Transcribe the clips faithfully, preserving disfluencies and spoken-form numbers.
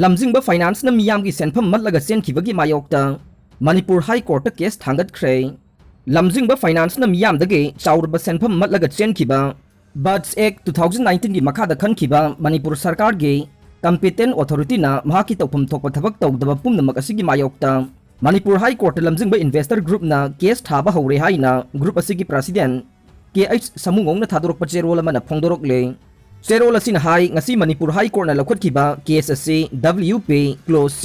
ꯂꯝꯖꯤꯡꯕ ꯐꯥꯏꯅꯥꯟꯁꯅ ꯃꯤꯌꯥꯝꯒꯤ ꯁꯦꯟꯐꯝ ꯃꯠꯂꯒ ꯆꯦꯟꯈꯤꯕꯒꯤ ꯃꯥꯌꯣꯛꯇ ꯃꯅꯤꯄꯨꯔ ꯍꯥꯏ ꯀꯣꯔꯠꯇ ꯀꯦꯁ ꯊꯥꯡꯒꯠꯈ꯭ꯔꯦ꯫ ꯂꯝꯖꯤꯡꯕ ꯐꯥꯏꯅꯥꯟꯁꯅ ꯃꯤꯌꯥꯝꯗꯒꯤ ꯆꯥꯎꯔꯕ ꯁꯦꯟꯐꯝ ꯃꯠꯂꯒ ꯆꯦꯟꯈꯤꯕ ꯕꯠꯁ ꯑꯦꯛ ꯇꯨ ꯊꯥꯎꯖꯟ ꯅꯥꯏꯟꯇꯤꯟꯒꯤ ꯃꯈꯥꯗ ꯈꯟꯈꯤꯕ ꯃꯅꯤꯄꯨꯔ ꯁꯔꯀꯥꯔꯒꯤ ꯀꯝꯄꯤꯇꯦꯟ ꯑꯣꯊꯣꯔꯤꯇꯤꯅ ꯃꯍꯥꯛꯀꯤ ꯇꯧꯐꯝ ꯊꯣꯛꯄ ꯊꯕꯛ ꯇꯧꯗꯕ ꯄꯨꯝꯅꯃꯛ ꯑꯁꯤꯒꯤ ꯃꯥꯌꯣꯛꯇ ꯃꯅꯤꯄꯨꯔ ꯍꯥꯏ ꯀꯣꯔꯠꯇ ꯂꯝꯖꯤꯡꯕ ꯏꯟꯚꯦꯁꯇꯔ ꯒ꯭ꯔꯨꯞꯅ ꯀꯦꯁ ꯊꯥꯕ ꯍꯧꯔꯦ ꯍꯥꯏꯅ ꯒ꯭ꯔꯨꯞ ꯑꯁꯤꯒꯤ ꯄ꯭ꯔꯁꯤꯗꯦꯟ ꯀꯦ ꯑꯩꯆ ꯁꯃꯨꯉꯧꯅ ꯊꯥꯗꯣꯔꯛꯄ ꯆꯦꯔꯣꯜ ꯑꯃꯅ ꯐꯣꯡꯗꯣꯔꯛꯂꯦ꯫ ꯆꯦꯔꯣꯜ ꯑꯁꯤꯅ ꯍꯥꯏ, ꯉꯁꯤ ꯃꯅꯤꯄꯨꯔ ꯍꯥꯏ ꯀꯣꯔꯠꯅ ꯂꯧꯈꯠꯈꯤꯕ ꯀꯦꯁ ꯑꯁꯤ W P clause C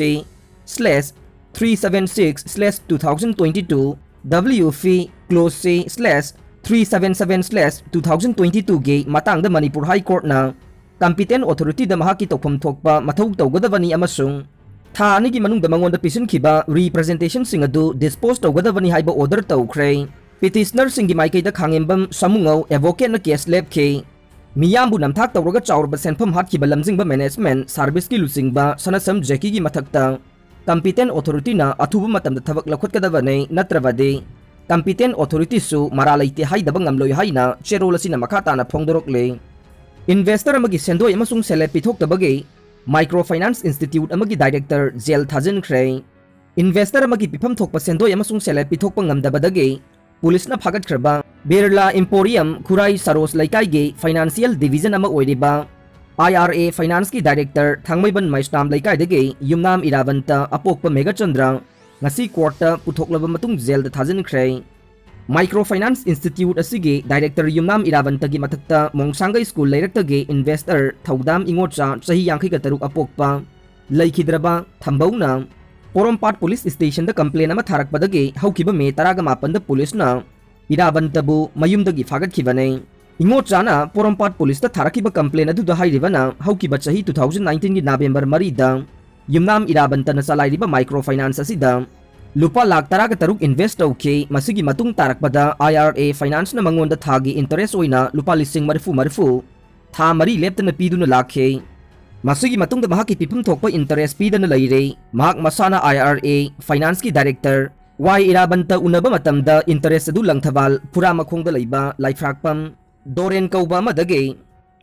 slash three seven six slash two thousand twenty two, W P clause C slash three seven seven slash two thousand twenty twoꯒꯤ ꯃꯇꯥꯡꯗ ꯃꯅꯤꯄꯨꯔ ꯍꯥꯏ ꯀꯣꯔꯠꯅ ꯀꯝꯄꯤꯇꯦꯟ ꯑꯣꯊꯣꯔꯤꯇꯤꯗ ꯃꯍꯥꯛꯀꯤ ꯇꯧꯐꯝ ꯊꯣꯛꯄ ꯃꯊꯧ ꯇꯧꯒꯗꯕꯅꯤ ꯑꯃꯁꯨꯡ ꯊꯥ ꯑꯅꯤꯒꯤ ꯃꯅꯨꯡꯗ ꯃꯉꯣꯟꯗ ꯄꯤꯁꯤꯟꯈꯤꯕ ꯔꯤꯄ꯭ꯔꯖꯦꯟꯇꯦꯁꯟꯁꯤꯡ ꯑꯗꯨ ꯗꯤꯁꯄꯣꯖ ꯇꯧꯒꯗꯕꯅꯤ ꯍꯥꯏꯕ ꯑꯣꯔꯗꯔ ꯇꯧꯈ꯭ꯔꯦ꯫ ꯄꯤꯇꯤꯁꯅꯔꯁꯤꯡꯒꯤ ꯃꯥꯏꯀꯩꯗ ꯈꯥꯉꯦꯝꯕꯝ ꯁꯥꯃꯨꯉꯧ ꯑꯦꯗꯚꯣꯀꯦꯠꯅ ꯀꯦꯁ ꯂꯦꯞꯈꯤ꯫ ꯃꯤꯌꯥꯝꯕꯨ ꯅꯝꯊꯥꯛ ꯇꯧꯔꯒ ꯆꯥꯎꯔꯕ ꯁꯦꯟꯐꯝ ꯍꯥꯠꯈꯤꯕ ꯂꯝꯖꯤꯡꯕ ꯃꯦꯅꯦꯖꯃꯦꯟꯠ ꯁꯥꯔꯚꯤꯁꯀꯤ ꯂꯨꯆꯤꯡꯕ ꯁꯅꯥꯁꯝ ꯖꯦꯀꯤꯒꯤ ꯃꯊꯛꯇ ꯀꯝꯄꯤꯇꯦꯟ ꯑꯣꯊꯣꯔꯤꯇꯤꯅ ꯑꯊꯨꯕ ꯃꯇꯝꯗ ꯊꯕꯛ ꯂꯧꯈꯠꯀꯗꯕꯅꯤ, ꯅꯠꯇ꯭ꯔꯕꯗꯤ ꯀꯝꯄꯤꯇꯦꯟ ꯑꯣꯊꯣꯔꯤꯇꯤꯁꯨ ꯃꯔꯥ ꯂꯩꯇꯦ ꯍꯥꯏꯗꯕ ꯉꯝꯂꯣꯏ ꯍꯥꯏꯅ ꯆꯦꯔꯣꯜ ꯑꯁꯤꯅ ꯃꯈꯥ ꯇꯥꯅ ꯐꯣꯡꯗꯣꯔꯛꯂꯤ꯫ ꯏꯟꯚꯦꯁꯇꯔ ꯑꯃꯒꯤ ꯁꯦꯟꯗꯣꯏ ꯑꯃꯁꯨꯡ ꯁꯦꯜꯂꯦꯞ ꯄꯤꯊꯣꯛꯇꯕꯒꯤ ꯃꯥꯏꯀ꯭ꯔꯣ ꯐꯥꯏꯅꯥꯟꯁ ꯏꯟꯁꯇꯤꯇ꯭ꯌꯨꯠ ꯑꯃꯒꯤ ꯗꯥꯏꯔꯦꯛꯇꯔ ꯖꯦꯜ ꯊꯥꯖꯤꯟꯈ꯭ꯔꯦ꯫ ꯏꯟꯚꯦꯁꯇꯔ ꯑꯃꯒꯤ ꯄꯤꯐꯝ ꯊꯣꯛꯄ ꯁꯦꯟꯗꯣꯏ ꯑꯃꯁꯨꯡ ꯁꯦꯜꯂꯦꯞ ꯄꯤꯊꯣꯛꯄ ꯉꯝꯗꯕꯗꯒꯤ ꯄꯨꯂꯤꯁꯅ ꯐꯥꯒꯠꯈ꯭ꯔꯕ ꯕꯤꯔꯂꯥ ꯏꯝꯄꯣꯔꯤꯌꯝ ꯈꯨꯔꯥꯏ ꯁꯔꯣꯖ ꯂꯩꯀꯥꯏꯒꯤ ꯐꯥꯏꯅꯥꯟꯁꯤꯌꯦꯜ ꯗꯤꯕꯤꯖꯟ ꯑꯃ ꯑꯣꯏꯔꯤꯕ I R A ꯐꯥꯏꯅꯥꯟꯁꯀꯤ ꯗꯥꯏꯔꯦꯛꯇꯔ ꯊꯥꯡꯃꯩꯕꯟ ꯃꯩꯁꯅꯥꯝ ꯂꯩꯀꯥꯏꯗꯒꯤ ꯌꯨꯝꯅꯥꯝ ꯏꯔꯥꯕꯟꯇ ꯑꯄꯣꯛꯄ ꯃꯦꯘꯆꯟꯗ꯭ꯔ ꯉꯁꯤ ꯀꯣꯔꯠꯇ ꯄꯨꯊꯣꯛꯂꯕ ꯃꯇꯨꯡ ꯖꯦꯜꯗ ꯊꯥꯖꯤꯟꯈ꯭ꯔꯦ꯫ ꯃꯥꯏꯀ꯭ꯔꯣ ꯐꯥꯏꯅꯥꯟꯁ ꯏꯟꯁꯇꯤꯇ꯭ꯌꯨꯠ ꯑꯁꯤꯒꯤ ꯗꯥꯏꯔꯦꯛꯇꯔ ꯌꯨꯝꯅꯥꯝ ꯏꯔꯥꯕꯟꯇꯒꯤ ꯃꯊꯛꯇ ꯃꯣꯡꯁꯥꯡꯒꯩ ꯁ꯭ꯀꯨꯜ ꯂꯩꯔꯛꯇꯒꯤ ꯏꯟꯚꯦꯁꯇꯔ ꯊꯧꯗꯥꯝ ꯏꯉꯣꯆꯥ ꯆꯍꯤ ꯌꯥꯡꯈꯩꯒ ꯇꯔꯨꯛ ꯑꯄꯣꯛꯄ ꯂꯩꯈꯤꯗ꯭ꯔꯕ ꯊꯝꯕꯧꯅ ꯄꯣꯔꯣꯝꯄꯥꯠ ꯄꯨꯂꯤꯁ ꯁ꯭ꯇꯦꯁꯟꯗ ꯀꯝꯄ꯭ꯂꯦꯟ ꯑꯃ ꯊꯥꯔꯛꯄꯗꯒꯤ ꯍꯧꯈꯤꯕ ꯃꯦ ꯇꯔꯥꯒ ꯃꯥꯄꯟꯗ ꯄꯨꯂꯤꯁꯅ ꯏꯔꯥꯕꯟꯇꯕꯨ ꯃꯌꯨꯝꯗꯒꯤ ꯐꯥꯒꯠꯈꯤꯕꯅꯤ꯫ ꯏꯉꯣꯆꯥꯅ ꯄꯣꯔꯣꯝꯄꯥꯠ ꯄꯨꯂꯤꯁꯇ ꯊꯥꯔꯛꯈꯤꯕ ꯀꯝꯄ꯭ꯂꯦꯟ ꯑꯗꯨꯗ ꯍꯥꯏꯔꯤꯕꯅ ꯍꯧꯈꯤꯕ ꯆꯍꯤ two thousand nineteenꯒꯤ ꯅꯕꯦꯝꯕꯔ ꯃꯔꯤꯗ ꯌꯨꯝꯅꯥꯝ ꯏꯔꯥꯕꯟꯇꯅ ꯆꯂꯥꯏꯔꯤꯕ ꯃꯥꯏꯀ꯭ꯔꯣ ꯐꯥꯏꯅꯥꯟꯁ ꯑꯁꯤꯗ ꯂꯨꯄꯥ ꯂꯥꯈ ꯇꯔꯥꯒ ꯇꯔꯨꯛ ꯏꯟꯚꯦꯁ ꯇꯧꯈꯤ꯫ ꯃꯁꯤꯒꯤ ꯃꯇꯨꯡ ꯇꯥꯔꯛꯄꯗ I R A ꯐꯥꯏꯅꯥꯟꯁꯅ ꯃꯉꯣꯟꯗ ꯊꯥꯒꯤ ꯏꯟꯇꯔꯦꯁ ꯑꯣꯏꯅ ꯂꯨꯄꯥ ꯂꯤꯁꯤꯡ ꯃꯔꯤꯐꯨ ꯃꯔꯤꯐꯨ ꯊꯥ ꯃꯔꯤ ꯂꯦꯞꯇꯅ ꯄꯤꯗꯨꯅ ꯂꯥꯛꯈꯤ꯫ ꯃꯁꯤꯒꯤ ꯃꯇꯨꯡꯗ ꯃꯍꯥꯛꯀꯤ ꯄꯤꯐꯝ ꯊꯣꯛꯄ ꯏꯟꯇꯔꯦꯁ ꯄꯤꯗꯅ ꯂꯩꯔꯦ꯫ ꯃꯍꯥꯛ ꯃꯁꯥꯅ I R A ꯐꯥꯏꯅꯥꯟꯁꯀꯤ ꯗꯥꯏꯔꯦꯛꯇꯔ ꯋꯥꯏ ꯏꯔꯥꯕꯟꯇ ꯎꯅꯕ ꯃꯇꯝꯗ ꯏꯟꯇꯔꯦꯁ ꯑꯗꯨ ꯂꯪꯊꯕꯥꯜ ꯐꯨꯔꯥꯃꯈꯣꯡꯗ ꯂꯩꯕ ꯂꯥꯏꯐ꯭ꯔꯥꯛꯄꯝ ꯗꯣꯔꯦꯟ ꯀꯧꯕ ꯑꯃꯗꯒꯤ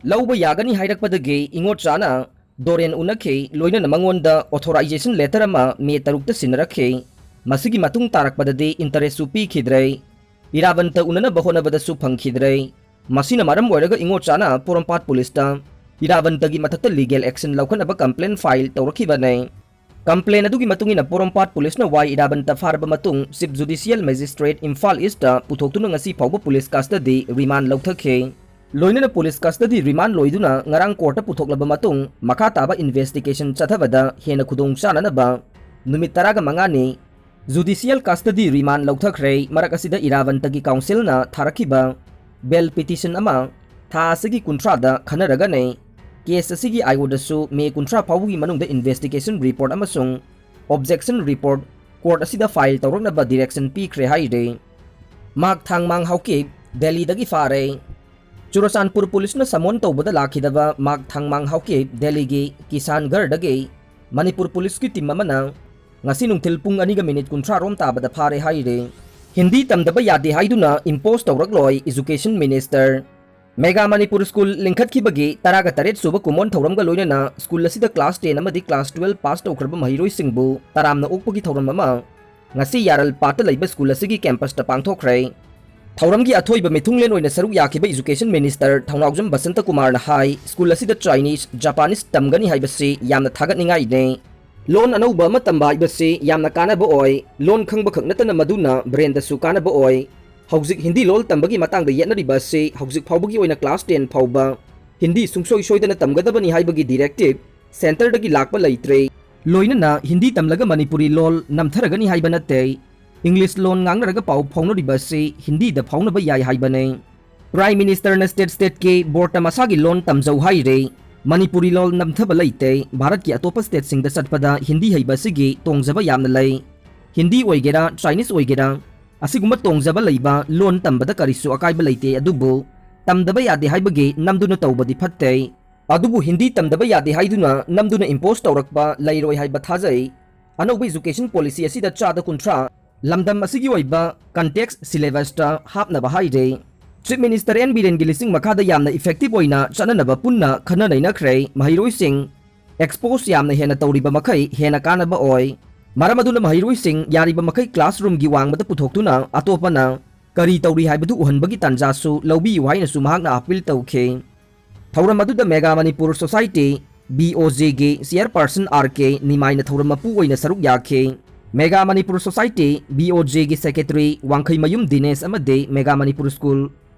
ꯂꯧꯕ ꯌꯥꯒꯅꯤ ꯍꯥꯏꯔꯛꯄꯗꯒꯤ ꯏꯉꯣꯆꯥꯅ ꯗꯣꯔꯦꯟ ꯎꯅꯈꯤ, ꯂꯣꯏꯅꯅ ꯃꯉꯣꯟꯗ authorization letter ꯑꯃ ꯃꯦ ꯇꯔꯨꯛꯇ ꯁꯤꯟꯅꯔꯛꯈꯤ꯫ ꯃꯁꯤꯒꯤ ꯃꯇꯨꯡ ꯇꯥꯔꯛꯄꯗꯗꯤ interestꯁꯨ ꯄꯤꯈꯤꯗ꯭ꯔꯦ꯫ ꯏꯔꯥꯕꯟꯇ ꯎꯅꯅꯕ ꯍꯣꯠꯅꯕꯗꯁꯨ ꯐꯪꯈꯤꯗ꯭ꯔꯦ꯫ ꯃꯁꯤꯅ ꯃꯔꯝ ꯑꯣꯏꯔꯒ ꯏꯉꯣꯆꯥꯅ ꯄꯣꯔꯣꯝꯄꯥꯠ ꯄꯨꯂꯤꯁꯇ ꯏꯔꯥꯕꯟꯇꯒꯤ ꯃꯊꯛꯇ legal action ꯂꯧꯈꯠꯅꯕ complaint file ꯇꯧꯔꯛꯈꯤꯕꯅꯦ꯫ Complaint ꯑꯗꯨꯒꯤ ꯃꯇꯨꯡ ꯏꯟꯅ ꯄꯣꯔꯣꯝꯄꯥꯠ ꯄꯨꯂꯤꯁꯅ ꯋꯥꯏ ꯏꯔꯥꯕꯟꯇ ꯐꯥꯔꯕ ꯃꯇꯨꯡ Chief Judicial Magistrate Imphal east ꯄꯨꯊꯣꯛꯇꯨꯅ ꯉꯁꯤ ꯐꯥꯎꯕ police custody remand ꯂꯧꯊꯈꯤ꯫ ꯂꯣꯏꯅꯅ police custody remand ꯂꯣꯏꯗꯨꯅ ꯉꯔꯥꯡ courtꯇ ꯄꯨꯊꯣꯛꯂꯕ ꯃꯇꯨꯡ ꯃꯈꯥ ꯇꯥꯕ investigation ꯆꯠꯊꯕꯗ ꯍꯦꯟꯅ ꯈꯨꯗꯣꯡ ꯆꯥꯅꯅꯕ ꯅꯨꯃꯤꯠ ꯇꯔꯥꯒ ꯃꯉꯥꯅꯤ judicial custody remand ꯂꯧꯊꯈ꯭ꯔꯦ꯫ ꯃꯔꯛ ꯑꯁꯤꯗ ꯏꯔꯥꯕꯟꯇꯒꯤ counselꯅ ꯊꯥꯔꯛꯈꯤꯕ bail petition ꯑꯃ ꯊꯥ ꯑꯁꯤꯒꯤ ꯀꯨꯟꯊ꯭ꯔꯥꯗ ꯈꯟꯅꯔꯒꯅꯤ꯫ Case ꯑꯁꯤꯒꯤ ꯑꯥꯏꯑꯣꯗꯁꯨ ꯃꯦ ꯀꯨꯟꯊ꯭ꯔꯥ ꯐꯥꯎꯕꯒꯤ ꯃꯅꯨꯡꯗ investigation report ꯑꯃꯁꯨꯡ objection report court ꯑꯁꯤꯗ file ꯇꯧꯔꯛꯅꯕ direction ꯄꯤꯈ꯭ꯔꯦ ꯍꯥꯏꯔꯤ꯫ ꯃꯥꯛ ꯊꯥꯡꯃꯥꯡ ꯍꯥꯎꯀꯤꯞ ꯗꯦꯜꯂꯤꯗꯒꯤ ꯐꯥꯔꯦ꯫ ꯆꯨꯔꯆꯥꯟꯄꯨꯔ ꯄꯨꯂꯤꯁꯅ summon ꯇꯧꯕꯗ ꯂꯥꯛꯈꯤꯗꯕ ꯃꯥꯛ ꯊꯥꯡꯃꯥꯡ ꯍꯥꯎꯀꯤꯞ ꯗꯦꯜꯂꯤꯒꯤ ꯀꯤꯁꯥꯟꯒꯔꯗꯒꯤ ꯃꯅꯤꯄꯨꯔ ꯄꯨꯂꯤꯁꯀꯤ team ꯑꯃꯅ ꯉꯁꯤ ꯅꯨꯡꯊꯤꯜ ꯄꯨꯡ ꯑꯅꯤꯒ ꯃꯤꯅꯤꯠ ꯀꯨꯟꯊ꯭ꯔꯥ ꯔꯣꯝ ꯇꯥꯕꯗ ꯐꯥꯔꯦ ꯍꯥꯏꯔꯤ꯫ ꯍꯤꯟꯗꯤ ꯇꯝꯗꯕ ꯌꯥꯗꯦ ꯍꯥꯏꯗꯨꯅ impose ꯇꯧꯔꯛꯂꯣꯏ, Education Minister꯫ Mega Manipur School ꯂꯤꯡꯈꯠꯈꯤꯕꯒꯤ ꯇꯔꯥꯒ ꯇꯔꯦꯠ ꯁꯨꯕ ꯀꯨꯝꯑꯣꯟ ꯊꯧꯔꯝꯒ ꯂꯣꯏꯅꯅ school ꯑꯁꯤꯗ class ten ꯑꯃꯗꯤ class twelve pass ꯇꯧꯈ꯭ꯔꯕ ꯃꯍꯩꯔꯣꯏꯁꯤꯡꯕꯨ ꯇꯔꯥꯝꯅ ꯑꯣꯛꯄꯒꯤ ꯊꯧꯔꯝ ꯑꯃ ꯉꯁꯤ ꯌꯥꯔꯜꯄꯥꯠꯇ ꯂꯩꯕ school ꯑꯁꯤꯒꯤ campusꯇ ꯄꯥꯡꯊꯣꯛꯈ꯭ꯔꯦ꯫ ꯊꯧꯔꯝꯒꯤ ꯑꯊꯣꯏꯕ ꯃꯤꯊꯨꯡꯂꯦꯟ ꯑꯣꯏꯅ ꯁꯔꯨꯛ ꯌꯥꯈꯤꯕ Education Minister ꯊꯧꯅꯥꯎꯖꯝ ꯕꯁꯟꯇ ꯀꯨꯃꯥꯔꯅ ꯍꯥꯏ, school ꯑꯁꯤꯗ Chinese, Japanese ꯇꯝꯒꯅꯤ ꯍꯥꯏꯕꯁꯤ ꯌꯥꯝꯅ ꯊꯥꯒꯠꯅꯤꯡꯉꯥꯏꯅꯤ꯫ ꯂꯣꯟ ꯑꯅꯧꯕ ꯑꯃ ꯇꯝꯕ ꯍꯥꯏꯕꯁꯤ ꯌꯥꯝꯅ ꯀꯥꯟꯅꯕ ꯑꯣꯏ꯫ ꯂꯣꯟ ꯈꯪꯕ ꯈꯛ ꯅꯠꯇꯅ ꯃꯗꯨꯅ brainꯗꯁꯨ ꯀꯥꯟꯅꯕ ꯑꯣꯏ꯫ ꯍꯧꯖꯤꯛ ꯍꯤꯟꯗꯤ ꯂꯣꯜ ꯇꯝꯕꯒꯤ ꯃꯇꯥꯡꯗ ꯌꯦꯠꯅꯔꯤꯕ ꯑꯁꯤ ꯍꯧꯖꯤꯛ ꯐꯥꯎꯕꯒꯤ ꯑꯣꯏꯅ class ten ꯐꯥꯎꯕ ꯍꯤꯟꯗꯤ ꯁꯨꯡꯁꯣꯏ ꯁꯣꯏꯗꯅ ꯇꯝꯒꯗꯕꯅꯤ ꯍꯥꯏꯕꯒꯤ directive centreꯗꯒꯤ ꯂꯥꯛꯄ ꯂꯩꯇ꯭ꯔꯦ꯫ ꯂꯣꯏꯅꯅ ꯍꯤꯟꯗꯤ ꯇꯝꯂꯒ ꯃꯅꯤꯄꯨꯔꯤ ꯂꯣꯜ ꯅꯝꯊꯔꯒꯅꯤ ꯍꯥꯏꯕ ꯅꯠꯇꯦ꯫ English ꯂꯣꯟ ꯉꯥꯡꯅꯔꯒ ꯄꯥꯎ ꯐꯥꯎꯅꯔꯤꯕ ꯑꯁꯤ ꯍꯤꯟꯗꯤꯗ ꯐꯥꯎꯅꯕ ꯌꯥꯏ ꯍꯥꯏꯕꯅꯤ꯫ Prime Ministerꯅ state stateꯀꯤ boardꯇ ꯃꯁꯥꯒꯤ ꯂꯣꯟ ꯇꯝꯖꯧ ꯍꯥꯏꯔꯦ꯫ ꯃꯅꯤꯄꯨꯔꯤ ꯂꯣꯜ ꯅꯝꯊꯕ ꯂꯩꯇꯦ꯫ ꯚꯥꯔꯠꯀꯤ ꯑꯇꯣꯞꯄ stateꯁꯤꯡꯗ ꯆꯠꯄꯗ ꯍꯤꯟꯗꯤ ꯍꯩꯕ ꯑꯁꯤꯒꯤ ꯇꯣꯡꯖꯕ ꯌꯥꯝꯅ ꯂꯩ꯫ ꯍꯤꯟꯗꯤ ꯑꯣꯏꯒꯦꯔꯥ, Chinese ꯑꯣꯏꯒꯦꯔꯥ, ꯑꯁꯤꯒꯨꯝꯕ ꯇꯣꯡꯖꯕ ꯂꯩꯕ ꯂꯣꯟ ꯇꯝꯕꯗ ꯀꯔꯤꯁꯨ ꯑꯀꯥꯏꯕ ꯂꯩꯇꯦ꯫ ꯑꯗꯨꯕꯨ ꯇꯝꯗꯕ ꯌꯥꯗꯦ ꯍꯥꯏꯕꯒꯤ ꯅꯝꯗꯨꯅ ꯇꯧꯕꯗꯤ ꯐꯠꯇꯦ꯫ ꯑꯗꯨꯕꯨ ꯍꯤꯟꯗꯤ ꯇꯝꯗꯕ ꯌꯥꯗꯦ ꯍꯥꯏꯗꯨꯅ ꯅꯝꯗꯨꯅ impose ꯇꯧꯔꯛꯄ ꯂꯩꯔꯣꯏ ꯍꯥꯏꯕ ꯊꯥꯖꯩ꯫ ꯑꯅꯧꯕ education policy ꯑꯁꯤꯗ ꯆꯥꯗ ꯀꯨꯟꯊ꯭ꯔꯥ ꯂꯝꯗꯝ ꯑꯁꯤꯒꯤ ꯑꯣꯏꯕ context syllabusꯇ ꯍꯥꯞꯅꯕ ꯍꯥꯏꯔꯦ꯫ Chief Minister ꯑꯦꯟ ꯕꯤꯔꯦꯟꯒꯤ ꯂꯤꯁꯤꯡ ꯃꯈꯥꯗ ꯌꯥꯝꯅ effective ꯑꯣꯏꯅ ꯆꯠꯅꯅꯕ ꯄꯨꯟꯅ ꯈꯟꯅ ꯅꯩꯅꯈ꯭ꯔꯦ꯫ ꯃꯍꯩꯔꯣꯏꯁꯤꯡ Expose ꯌꯥꯝꯅ ꯍꯦꯟꯅ ꯇꯧꯔꯤꯕ ꯃꯈꯩ ꯍꯦꯟꯅ ꯀꯥꯟꯅꯕ ꯑꯣꯏ꯫ ꯃꯔꯝ ꯑꯗꯨꯅ ꯃꯍꯩꯔꯣꯏꯁꯤꯡ ꯌꯥꯔꯤꯕ ꯃꯈꯩ classroomꯒꯤ ꯋꯥꯡꯃꯗ ꯄꯨꯊꯣꯛꯇꯨꯅ ꯑꯇꯣꯞꯄꯅ ꯀꯔꯤ ꯇꯧꯔꯤ ꯍꯥꯏꯕꯗꯨ ꯎꯍꯟꯕꯒꯤ ꯇꯥꯟꯖꯥꯁꯨ ꯂꯧꯕꯤꯌꯨ ꯍꯥꯏꯅꯁꯨ ꯃꯍꯥꯛꯅ appeal ꯇꯧꯈꯤ꯫ ꯊꯧꯔꯝ ꯑꯗꯨꯗ Mega Manipur Society, BOJꯒꯤ chairperson R K ꯅꯤꯃꯥꯏꯅ ꯊꯧꯔꯝ ꯃꯄꯨ ꯑꯣꯏꯅ ꯁꯔꯨꯛ ꯌꯥꯈꯤ꯫ Mega Manipur Society, BOJꯒꯤ secretary ꯋꯥꯡꯈꯩꯃꯌꯨꯝ ꯗꯤꯅꯦꯁ ꯑꯃꯗꯤ Mega Manipur School,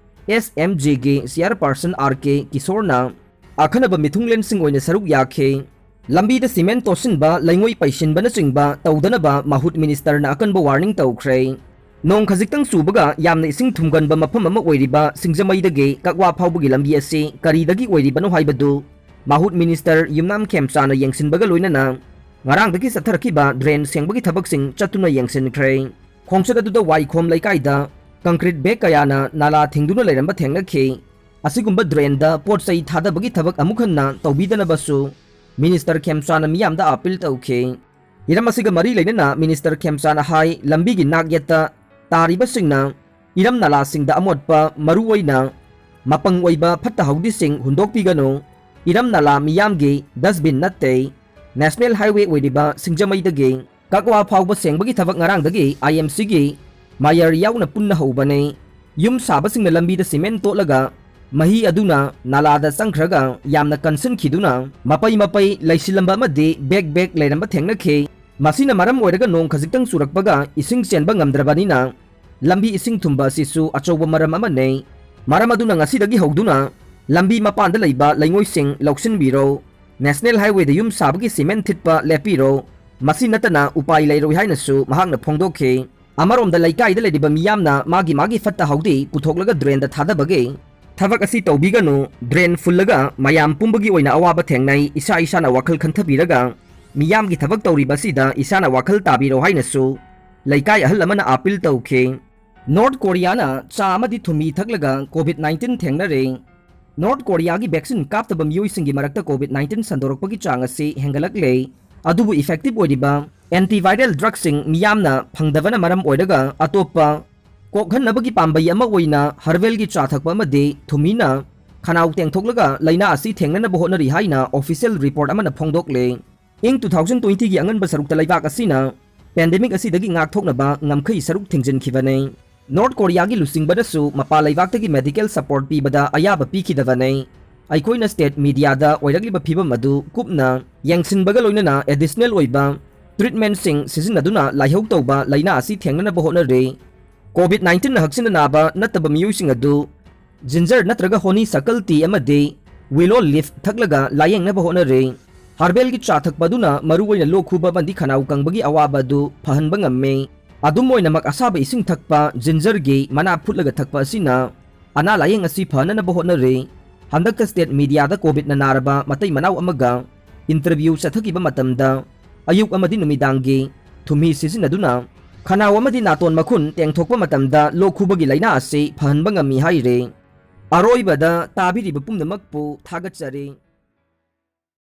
SMJꯒꯤ chairperson R K ꯀꯤꯁꯣꯔꯅ ꯑꯈꯟꯅꯕ ꯃꯤꯊꯨꯡꯂꯦꯟꯁꯤꯡ ꯑꯣꯏꯅ ꯁꯔꯨꯛ ꯌꯥꯈꯤ꯫ ꯂꯝꯕꯤꯗ cement ꯇꯣꯠꯁꯤꯟꯕ, ꯂꯩꯉꯣꯏ ꯄꯩꯁꯤꯟꯕꯅꯆꯤꯡꯕ ꯇꯧꯗꯅꯕ ꯃꯍꯨꯠ ministerꯅ ꯑꯀꯟꯕ warning ꯇꯧꯈ꯭ꯔꯦ꯫ ꯅꯣꯡ ꯈꯖꯤꯛꯇꯪ ꯆꯨꯕꯒ ꯌꯥꯝꯅ ꯏꯁꯤꯡ ꯊꯨꯝꯒꯟꯕ ꯃꯐꯝ ꯑꯃ ꯑꯣꯏꯔꯤꯕ ꯁꯤꯡꯖꯃꯩꯗꯒꯤ ꯀꯛꯋꯥ ꯐꯥꯎꯕꯒꯤ ꯂꯝꯕꯤ ꯑꯁꯤ ꯀꯔꯤꯗꯒꯤ ꯑꯣꯏꯔꯤꯕꯅꯣ ꯍꯥꯏꯕꯗꯨ ꯃꯍꯨꯠ minister ꯌꯨꯝꯅꯥꯝ ꯈꯦꯝꯆꯥꯅ ꯌꯦꯡꯁꯤꯟꯕꯒ ꯂꯣꯏꯅꯅ ꯉꯔꯥꯡꯗꯒꯤ ꯆꯠꯊꯔꯛꯈꯤꯕ drain ꯁꯦꯡꯕꯒꯤ ꯊꯕꯛꯁꯤꯡ ꯆꯠꯇꯨꯅ ꯌꯦꯡꯁꯤꯟꯈ꯭ꯔꯦ꯫ ꯈꯣꯡꯆꯠ ꯑꯗꯨꯗ ꯋꯥꯏꯈꯣꯝ ꯂꯩꯀꯥꯏꯗ concrete bag ꯀꯌꯥꯅ ꯅꯥꯂꯥ ꯊꯤꯡꯗꯨꯅ ꯂꯩꯔꯝꯕ ꯊꯦꯡꯅꯈꯤ꯫ ꯑꯁꯤꯒꯨꯝꯕ drainꯗ ꯄꯣꯠ ꯆꯩ ꯊꯥꯗꯕꯒꯤ ꯊꯕꯛ ꯑꯃꯨꯛ ꯍꯟꯅ ꯇꯧꯕꯤꯗꯅꯕꯁꯨ minister ꯈꯦꯝꯆꯥꯅ ꯃꯤꯌꯥꯝꯗ appeal ꯇꯧꯈꯤ꯫ ꯏꯔꯝ ꯑꯁꯤꯒ ꯃꯔꯤ ꯂꯩꯅꯅ minister ꯈꯦꯝꯆꯥꯅ ꯍꯥꯏ, ꯂꯝꯕꯤꯒꯤ ꯅꯥꯛ ꯌꯦꯠꯇ ꯇꯥꯔꯤꯕꯁꯤꯡꯅ ꯏꯔꯝ ꯅꯂꯥꯁꯤꯡꯗ ꯑꯃꯣꯠꯄ, ꯃꯔꯨꯑꯣꯏꯅ ꯃꯄꯪ ꯑꯣꯏꯕ ꯐꯠꯇ ꯍꯥꯎꯗꯤꯁꯤꯡ ꯍꯨꯟꯗꯣꯛꯄꯤꯒꯅꯨ꯫ ꯏꯔꯝ ꯅꯂꯥ ꯃꯤꯌꯥꯝꯒꯤ dustbin ꯅꯠꯇꯦ꯫ National Highway ꯑꯣꯏꯔꯤꯕ ꯁꯤꯡꯖꯃꯩꯗꯒꯤ ꯀꯛꯋꯥ ꯐꯥꯎꯕ ꯁꯦꯡꯕꯒꯤ ꯊꯕꯛ ꯉꯔꯥꯡꯗꯒꯤ IMCꯒꯤ mayor ꯌꯥꯎꯅ ꯄꯨꯟꯅ ꯍꯧꯕꯅꯤ꯫ ꯌꯨꯝ ꯁꯥꯕꯁꯤꯡꯅ ꯂꯝꯕꯤꯗ cement ꯇꯣꯠꯂꯒ ꯃꯍꯤ ꯑꯗꯨꯅ ꯅꯥꯂꯥꯗ ꯆꯪꯈ꯭ꯔꯒ ꯌꯥꯝꯅ ꯀꯟꯁꯤꯟꯈꯤꯗꯨꯅ ꯃꯄꯩ ꯃꯄꯩ ꯂꯩꯁꯤꯜꯂꯝꯕ ꯑꯃꯗꯤ bag bag ꯂꯩꯔꯝꯕ ꯊꯦꯡꯅꯈꯤ꯫ ꯃꯁꯤꯅ ꯃꯔꯝ ꯑꯣꯏꯔꯒ ꯅꯣꯡ ꯈꯖꯤꯛꯇꯪ ꯆꯨꯔꯛꯄꯒ ꯏꯁꯤꯡ ꯆꯦꯟꯕ ꯉꯝꯗ꯭ꯔꯕꯅꯤꯅ ꯂꯝꯕꯤ ꯏꯁꯤꯡ ꯊꯨꯝꯕ ꯑꯁꯤꯁꯨ ꯑꯆꯧꯕ ꯃꯔꯝ ꯑꯃꯅꯤ꯫ ꯃꯔꯝ ꯑꯗꯨꯅ ꯉꯁꯤꯗꯒꯤ ꯍꯧꯗꯨꯅ ꯂꯝꯕꯤ ꯃꯄꯥꯟꯗ ꯂꯩꯕ ꯂꯩꯉꯣꯏꯁꯤꯡ ꯂꯧꯁꯤꯟꯕꯤꯔꯣ꯫ National Highwayꯗ ꯌꯨꯝ ꯁꯥꯕꯒꯤ cement ꯊꯤꯠꯄ ꯂꯦꯞꯄꯤꯔꯣ꯫ ꯃꯁꯤ ꯅꯠꯇꯅ ꯎꯄꯥꯏ ꯂꯩꯔꯣꯏ ꯍꯥꯏꯅꯁꯨ ꯃꯍꯥꯛꯅ ꯐꯣꯡꯗꯣꯛꯈꯤ꯫ ꯑꯃꯔꯣꯝꯗ ꯂꯩꯀꯥꯏꯗ ꯂꯩꯔꯤꯕ ꯃꯤꯌꯥꯝꯅ ꯃꯥꯒꯤ ꯃꯥꯒꯤ ꯐꯠꯇ ꯍꯥꯎꯗꯤ ꯄꯨꯊꯣꯛꯂꯒ drainꯗ ꯊꯥꯗꯕꯒꯤ ꯊꯕꯛ ꯑꯁꯤ ꯇꯧꯕꯤꯒꯅꯨ꯫ Drain ꯐꯨꯜꯂꯒ ꯃꯌꯥꯝ ꯄꯨꯝꯕꯒꯤ ꯑꯣꯏꯅ ꯑꯋꯥꯕ ꯊꯦꯡꯅꯩ꯫ ꯏꯁꯥ ꯏꯁꯥꯅ ꯋꯥꯈꯜ ꯈꯟꯊꯕꯤꯔꯒ ꯃꯤꯌꯥꯝꯒꯤ ꯊꯕꯛ ꯇꯧꯔꯤꯕ ꯑꯁꯤꯗ ꯏꯁꯥꯅ ꯋꯥꯈꯜ ꯇꯥꯕꯤꯔꯣ ꯍꯥꯏꯅꯁꯨ ꯂꯩꯀꯥꯏ ꯑꯍꯜ ꯑꯃꯅ appeal ꯇꯧꯈꯤ꯫ North Koreaꯅ ꯆꯥ ꯑꯃꯗꯤ ꯊꯨꯝꯃꯤ ꯊꯛꯂꯒ COVID nineteen ꯊꯦꯡꯅꯔꯦ꯫ North Koreaꯒꯤ vaccine ꯀꯥꯞꯇꯕ ꯃꯤꯑꯣꯏꯁꯤꯡꯒꯤ ꯃꯔꯛꯇ COVID nineteen ꯁꯟꯗꯣꯔꯛꯄꯒꯤ ꯆꯥꯡ ꯑꯁꯤ ꯍꯦꯟꯒꯠꯂꯛꯂꯦ꯫ ꯑꯗꯨꯕꯨ effective ꯑꯣꯏꯔꯤꯕ antiviral drugꯁꯤꯡ ꯃꯤꯌꯥꯝꯅ ꯐꯪꯗꯕꯅ ꯃꯔꯝ ꯑꯣꯏꯔꯒ ꯑꯇꯣꯞꯄ ꯀꯣꯛꯍꯟꯅꯕꯒꯤ ꯄꯥꯝꯕꯩ ꯑꯃ ꯑꯣꯏꯅ ꯍꯔꯕꯦꯜꯒꯤ ꯆꯥ ꯊꯛꯄ ꯑꯃꯗꯤ ꯊꯨꯝꯃꯤꯅ ꯈꯅꯥꯎ ꯇꯦꯡꯊꯣꯛꯂꯒ ꯂꯥꯏꯅꯥ ꯑꯁꯤ ꯊꯦꯡꯅꯅꯕ ꯍꯣꯠꯅꯔꯤ ꯍꯥꯏꯅ official report ꯑꯃꯅ ꯐꯣꯡꯗꯣꯛꯂꯦ꯫ ꯏꯪ two thousand twenty ꯒꯤ ꯑꯉꯟꯕ ꯁꯔꯨꯛꯇ ꯂꯩꯕꯥꯛ ꯑꯁꯤꯅ pandemic ꯑꯁꯤꯗꯒꯤ ꯉꯥꯛꯊꯣꯛꯅꯕ ꯉꯝꯈꯩ ꯁꯔꯨꯛ ꯊꯤꯡꯖꯤꯟꯈꯤꯕꯅꯤ꯫ North Korea ꯒꯤ ꯂꯨꯆꯤꯡꯕꯅꯁꯨ ꯃꯄꯥꯟ ꯂꯩꯕꯥꯛꯇꯒꯤ medical support ꯄꯤꯕꯗ ꯑꯌꯥꯕ ꯄꯤꯈꯤꯗꯕꯅꯤ꯫ ꯑꯩꯈꯣꯏꯅ state media ꯗ ꯑꯣꯏꯔꯛꯂꯤꯕ ꯐꯤꯕꯝ ꯑꯗꯨ ꯀꯨꯞꯅ ꯌꯦꯡꯁꯤꯟꯕꯒ ꯂꯣꯏꯅꯅ additional ꯑꯣꯏꯕ treatment ꯁꯤꯡ ꯁꯤꯖꯤꯟꯅꯗꯨꯅ ꯂꯥꯏꯍꯧ ꯇꯧꯕ ꯂꯥꯏꯅꯥ ꯑꯁꯤ ꯊꯦꯡꯅꯅꯕ ꯍꯣꯠꯅꯔꯤ꯫ COVID nineteen ꯅ ꯍꯛꯆꯤꯟꯅ ꯅꯥꯕ ꯅꯠꯇꯕ ꯃꯤꯑꯣꯏꯁꯤꯡ ꯑꯗꯨ ginger ꯅꯠꯇ꯭ꯔꯒ honeysuckle tea ꯑꯃꯗꯤ willow leaf ꯊꯛꯂꯒ ꯂꯥꯌꯦꯡꯅꯕ ꯍꯣꯠꯅꯔꯤ꯫ Herbal ꯒꯤ ꯆꯥ ꯊꯛꯄ ꯑꯗꯨꯅ ꯃꯔꯨꯑꯣꯏꯅ ꯂꯣꯛ ꯈꯨꯕ ꯑꯃꯗꯤ ꯈꯅꯥꯎ ꯀꯪꯕꯒꯤ ꯑꯋꯥꯕ ꯑꯗꯨ ꯐꯍꯟꯕ ꯉꯝꯃꯤ꯫ ꯑꯗꯨꯝ ꯑꯣꯏꯅꯃꯛ, ꯑꯁꯥꯕ ꯏꯁꯤꯡ ꯊꯛꯄ, ginger ꯒꯤ ꯃꯅꯥ ꯐꯨꯠꯂꯒ ꯊꯛꯄ ꯑꯁꯤꯅ ꯑꯅꯥ ꯂꯥꯌꯦꯡ ꯑꯁꯤ ꯐꯅꯅꯕ ꯍꯣꯠꯅꯔꯤ꯫ ꯍꯟꯗꯛꯇ state media ꯗ COVID ꯅ ꯅꯥꯔꯕ ꯃꯇꯩ ꯃꯅꯥꯎ ꯑꯃꯒ interview ꯆꯠꯊꯈꯤꯕ ꯃꯇꯝꯗ, ꯑꯌꯨꯛ ꯑꯃꯗꯤ ꯅꯨꯃꯤꯗꯥꯡꯒꯤ ꯊꯨꯝꯍꯤ ꯁꯤꯖꯤꯟꯅꯗꯨꯅ ꯈꯅꯥꯎ ꯑꯃꯗꯤ ꯅꯥꯇꯣꯟ ꯃꯈꯨꯟ ꯇꯦꯡꯊꯣꯛꯄ ꯃꯇꯝꯗ ꯂꯣꯛ ꯈꯨꯕꯒꯤ ꯂꯥꯏꯅꯥ ꯑꯁꯤ ꯐꯍꯟꯕ ꯉꯝꯃꯤ ꯍꯥꯏꯔꯤ꯫ ꯑꯔꯣꯏꯕꯗ ꯇꯥꯕꯤꯔꯤꯕ ꯄꯨꯝꯅꯃꯛꯄꯨ ꯊꯥꯒꯠꯆꯔꯤ꯫